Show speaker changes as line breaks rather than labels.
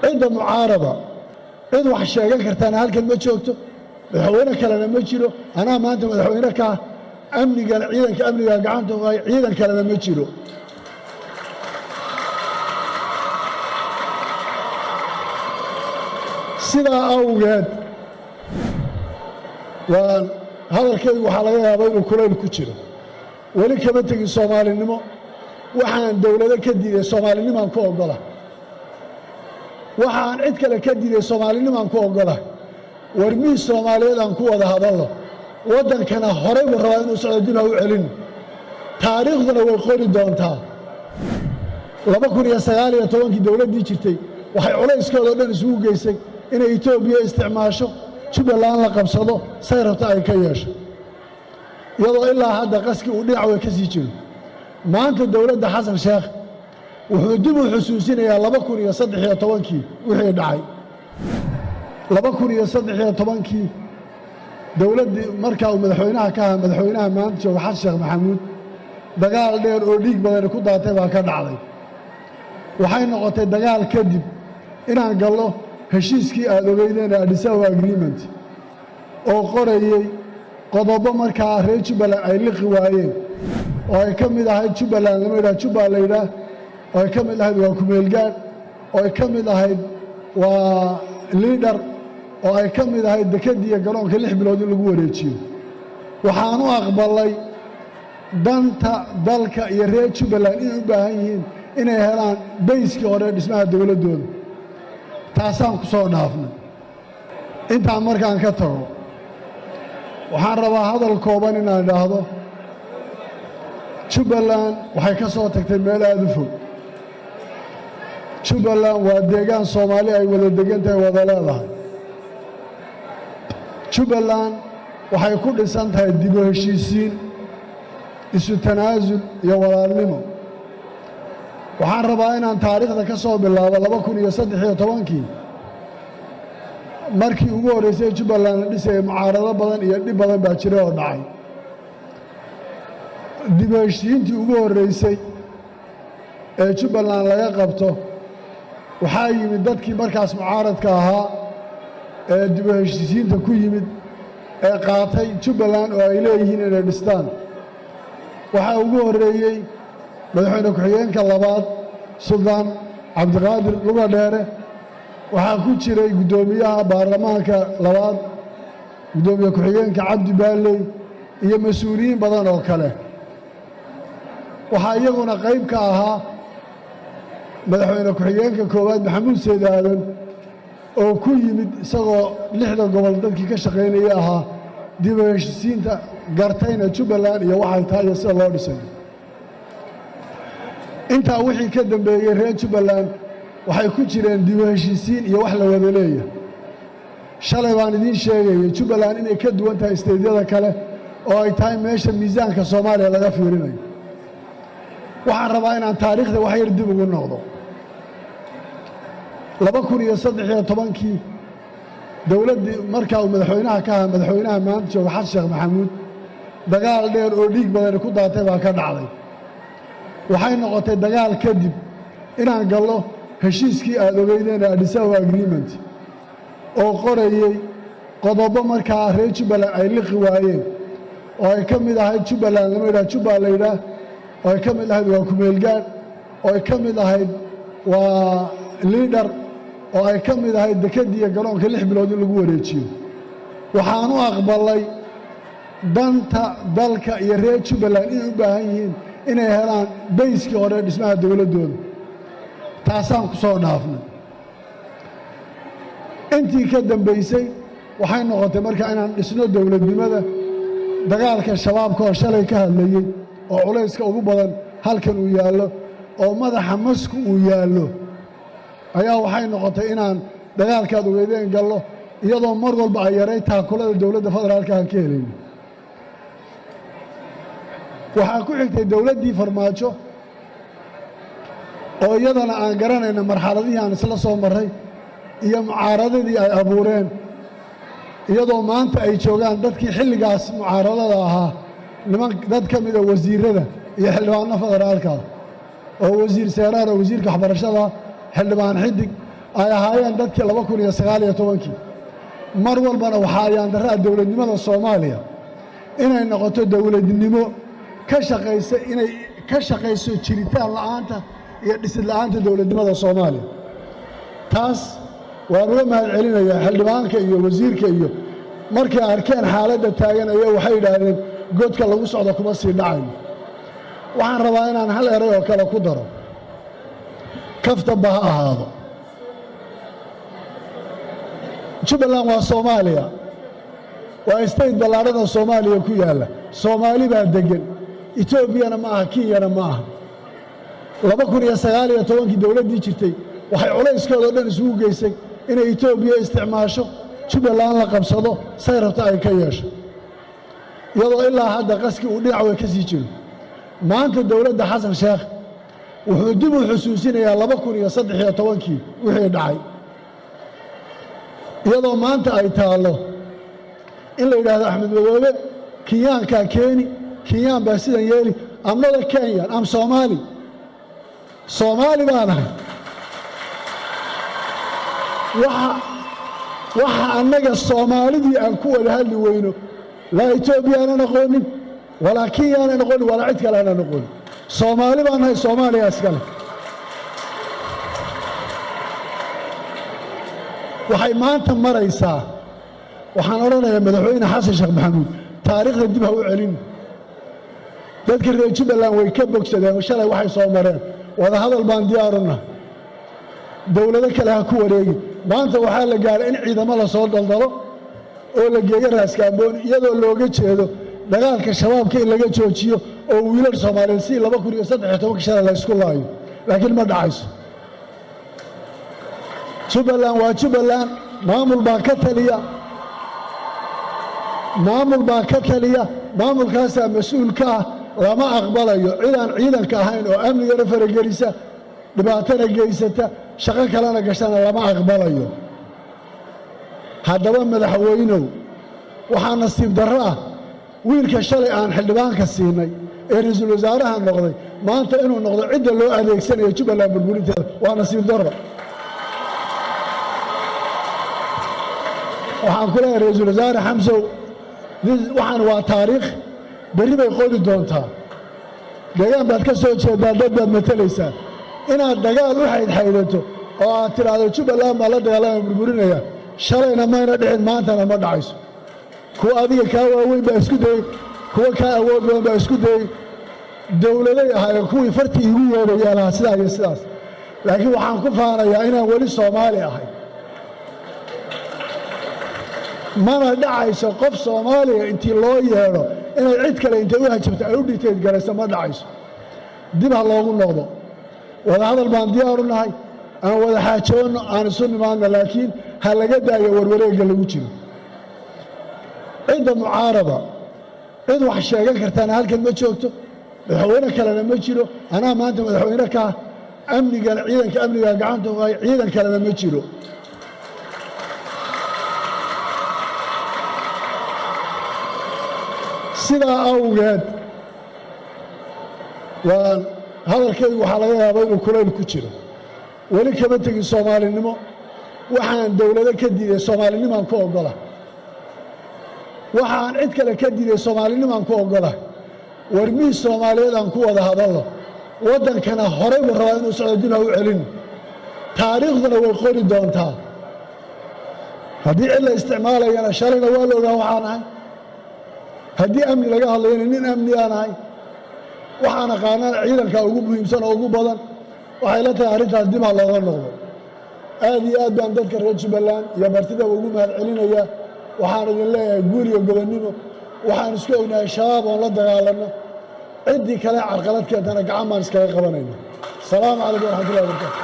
Cidda mucaarada, cid wax sheegan kartaana halkan ma joogto. Madaxweyne kalena ma jiro. Anaa maanta madaxweyne kaa. Amnigana ciidanka amniga gacanta ku hay, ciidan kalena ma jiro. Sidaa awgeed waan hadalkaygu waxaa laga yaabaa inuu kulayl ku jiro. Weli kama tegin Soomaalinimo. Waxaan dowlado ka diiday Soomaalinimaan ku oggola, waxaan cid kale ka diiday Soomaalinimaan ku oggola. War miis Soomaaliyeed aan ku wada hadalno. Waddankana horay buu rabaa inuu socdo, dib ha u celin. Taariikhduna way qori doontaa. 2019-kii dowladdii jirtay waxay culayskooda o dhan isugu geysay inay Etoobiya isticmaasho, Jubbaland la qabsado, say rabto ay ka yeesho, iyadoo ilaa hadda qaskii uu dhinac way ka sii jiro. Maanta dowladda Xasan Sheekh wuxuu dib u xusuusinayaa 2013-kii wixii dhacay. 2013-kii dowladdii markaa uu madaxweynaha ka ahaa madaxweynaha maanta jooga, Xasan Sheekh Maxamuud, dagaal dheer oo dhiig badani ku daatay baa ka dhacday. Waxay noqotay dagaal kadib inaan gallo heshiiskii aada ogeydeen, Addis Ababa Agreement, oo qorayey qodobo markaa reer Jubbaland ay liqi waayeen, oo ay ka mid ahayd Jubbaland lama yidhaha, Jubba la yidhaah, oo ay ka mid ahayd waa kumeelgaadh, oo ay ka mid ahayd waa liidhar, oo ay ka mid ahayd dekadiiyo garoonka 6 bilood in lagu wareejiyo. Waxaan u aqbalay danta dalka iyo reer Jubbaland inay u baahan yihiin inay helaan bayskii hore dhismaha dowladdooda. Taasaan ku soo dhaafnay. Intaan markaan ka tago, waxaan rabaa hadal kooban inaan idhaahdo. Jubbaland waxay ka soo tagtay meel aada u fog. Jubbaland waa deegaan Soomaali ay wada degan tahay, wada leedahay. Jubbaland waxay ku dhisan tahay dib u heshiisiin, isu tanaasul iyo walaalnimo. Waxaan rabaa inaan taariikhda ka soo bilaabo 2013-kii, markii ugu horreysay Jubbaland la dhisayay. Mucaarado badan iyo dhib badan baa jiray oo dhacay. Dib u heshiisiintii ugu horreysay ee Jubbaland laga qabto waxaa yimid dadkii markaas mucaaradka ahaa ee dib u heshiisiinta ku yimid ee qaatay Jubbaland oo ay leeyihiin inay dhistaan. Waxaa ugu horreeyey madaxweyne ku-xigeenka labaad, Suldaan Cabdiqaadir Luga Dheere. Waxaa ku jiray guddoomiyaha baarlamaanka labaad, guddoomiye ku-xigeenka Cabdi Baalley, iyo mas-uuliyiin badan oo kale. Waxaa iyaguna qayb ka ahaa madaxweyne ku-xigeenka koowaad, Maxamuud Seyd Aadan, oo ku yimid isagoo lixda gobol dadkii ka shaqaynaya ahaa, dib u heshiisiinta gartayna Jubbaland iyo waxay tahay iyo sida loo dhisay. Intaa wixii ka dambeeyey, reer Jubbaland waxay ku jireen dib u heshiisiin iyo wax la wada leeyahay. Shalay baan idiin sheegayay Jubbaland inay ka duwan tahay isteydyada kale oo ay tahay meesha miisaanka Soomaaliya laga fiirinayo. Waxaan rabaa inaan taariikhda wax yar dib ugu noqdo. 2013-kii dowladdii markaa uu madaxweynaha ka ahaa madaxweynaha maanta jooga, Xasan Sheekh Maxamuud, dagaal dheer oo dhiig badani ku daatay baa ka dhacday. Waxay noqotay dagaal kadib inaan gallo heshiiskii aada ogeydeen, Addis Ababa Agreement, oo qorayey qodobo markaa reer Jubbaland ay liqi waayeen, oo ay ka mid ahayd Jubbaland lama yidhaha, Jubba la yidhaah, oo ay ka mid ahayd waa kumeelgaadh, oo ay ka mid ahayd waa liidhar, oo ay ka mid ahayd dekadiiyo garoonka 6 bilood in lagu wareejiyo. Waxaan u aqbalay danta dalka iyo reer Jubbaland inay u baahan yihiin inay helaan bayskii hore dhismaha dowladdooda. Taasaan ku soo dhaafnay. Intii ka dambaysay waxay noqotay marka inaan dhisno dowladnimada. Dagaalka Shabaabka oo shalay ka hadlayey, oo culayska ugu badan halkan uu yaallo oo madaxa masku uu yaallo, ayaa waxay noqotay inaan dagaalkaad ogeydeen gallo, iyadoo mar walba ay yaray taakulada dowladda federaalka aan ka helayno. Waxaa ku xigtay dowladdii Farmaajo, oo iyadana aan garanayna marxaladihii aan isla soo marray iyo mucaaradadii ay abuureen, iyadoo maanta ay joogaan dadkii xilligaas mucaaradada ahaa, niman dad ka mida wasiirada iyo xildhibaano federaalka, oo wasiir Seeraar oo wasiirka waxbarashada, xildhibaan Xidig, Ay ahaayeen dadkii 2019-kii. Mar walbana waxaa ayaandarraa dowladnimada Soomaaliya inay noqoto dowladnimo ka shaqaysa, inay ka shaqayso jiritaan la'aanta iyo dhisid la'aanta dowladnimada Soomaaliya. Taas waan uga mahad celinayaa xildhibaanka iyo wasiirka. Iyo markay arkeen xaaladda taagan ayaa waxay yidhaahdeen, "Godka lagu socdo kuma sii dhacayno." Waxaan rabaa inaan hal eray oo kale ku daro, kaftanba ha ahaado. Jubbaland waa Soomaaliya, waa state ballaadhan oo Soomaaliya ku yaalla. Soomaali baa deggan, Etoobiyana ma aha, Kenyana ma aha. 2019-kii dowladdii jirtay waxay culayskooda o dhan isugu geysay inay Etoobiya isticmaasho, Jubbaland la qabsado, say rabto ay ka yeesho, iyadoo ilaa hadda qaskii uu dhinac way ka sii jiro. Maanta dowladda Xasan Sheekh wuxuu dib u xusuusinayaa 2013-kii wixii dhacay, iyadoo maanta ay taallo in la yidhaahdo Axmed Madoobe Kenyaankaa keeni, Kenyaan baa sidan yeeli. I'm not a Kenyan, I'm Somali. Soomaali baan ahay. Waxa annaga Soomaalidii aan ku wada hadli weyno, laa Etoobiya aanan aqoonin, walaa Kenya aanan aqoonin, walaa cid kale aanan aqoonin. Soomaali baan nahay, Soomaaliya iskale. Waxay maanta maraysaa, waxaan odhanayaa Madaxweyne Xasan Sheekh Maxamuud, taariikhda dib ha u celin. Dadka reer Jubbaland way ka bogsadeen shalay waxay soo mareen. Wadahadal baan diyaaruna, dowlado kale ha ku wareegi. Maanta waxaa la gaaray in ciidamo la soo daldalo oo la geeyo Raaskaambooni, iyadoo looga jeedo dagaalka Shabaabka in laga joojiyo oo wiilal Soomaaliyeed si 2013-ka shalay la ysku laayo. Laakiin ma dhacayso. Jubbaland waa Jubbaland, maamul baa ka taliya, maamul baa ka taliya, maamulkaasaa mas-uul ka ah. Lama aqbalayo cidaan ciidanka ahayn oo amnigana faragelisa, dhibaatana geysata, shaqo kalena gashana lama aqbalayo. Haddaba madaxweynow, waxaa nasiib darro ah wiilka shalay aan xildhibaanka siinay ee ra-iisul wasaaraha noqday maanta inuu noqdo cidda loo adeegsanayo Jubbaland burburinteeda. Waa nasiib darro. Waxaan ku leeyahay Ra-iisul Wasaare Xamsow, waxaan waa taariikh, berri bay qodi doontaa. Deegaan baad ka soo jeedaa, dad baad matalaysaa. Inaad dagaal u xaydxaydato oo aad tidhaahdo Jubbaland baa la dagaalama, burburinaya, shalayna mayna dhicin, maantana ma dhacayso. Kuwa adiga kaa waaweyn baa isku dayey, kuwa kaa awood badan baa isku dayey. Dowladay ahaayeen kuwii fartii igu yeedhaya lahaa sidaa iyo sidaas. Laakiin waxaan ku faanayaa inaan weli Soomaali ahay. Mana dhacayso qof Soomaaliya intii loo yeedho inay cid kale intay u hajabto ay u dhiteed garayso. Ma dhacayso. Dib ha loogu noqdo. Wadahadal baan diyaaru nahay, aan wada xaajoonno, aan isu nimaadno, laakiin ha laga daayo warwareegga lagu jiro. Cidda mucaarada, cid wax sheegan kartaana halkan ma joogto, madaxweyne kalena ma jiro. Anaa maanta madaxweyne kaa, amnigana ciidanka amniga gacanta ku hay, ciidan kalena ma jiro. Sidaa awgeed waan hadalkaygu waxaa laga yaabaa inuu kulayl ku jiro. Weli kama tegin soomaalinimo. Waxaan dowlado ka diiday soomaalinimaan ku oggola, waxaan cid kale ka diiday soomaalinimaan ku oggola. War miis Soomaaliyeed aan ku wada hadalno. Waddankana horay buu rabaa inuu socdo, dib ha u celin. Taariikhduna way qori doontaa. Haddii cid la isticmaalayana shalayna waa la ogaa waxaan ahay. Haddii amni laga hadlayana nin amni aan ahay, waxaan aqaanana ciidanka ugu muhiimsan oo ugu badan. Waxay la tahay arrintaas dib ha looga noqdo. Aad iyo aad baan dadka reer Jubbaland iyo martidaba ugu mahad celinayaa. Waxaan idin leeyahay guul iyo gobonnimo. Waxaan isku ognahay Shabaab oon la dagaalanno, ciddii kale carqalad keentana gacan baan iskaga qabanayna. Asalaamu calaykum waraxmatullahi wabarakatu.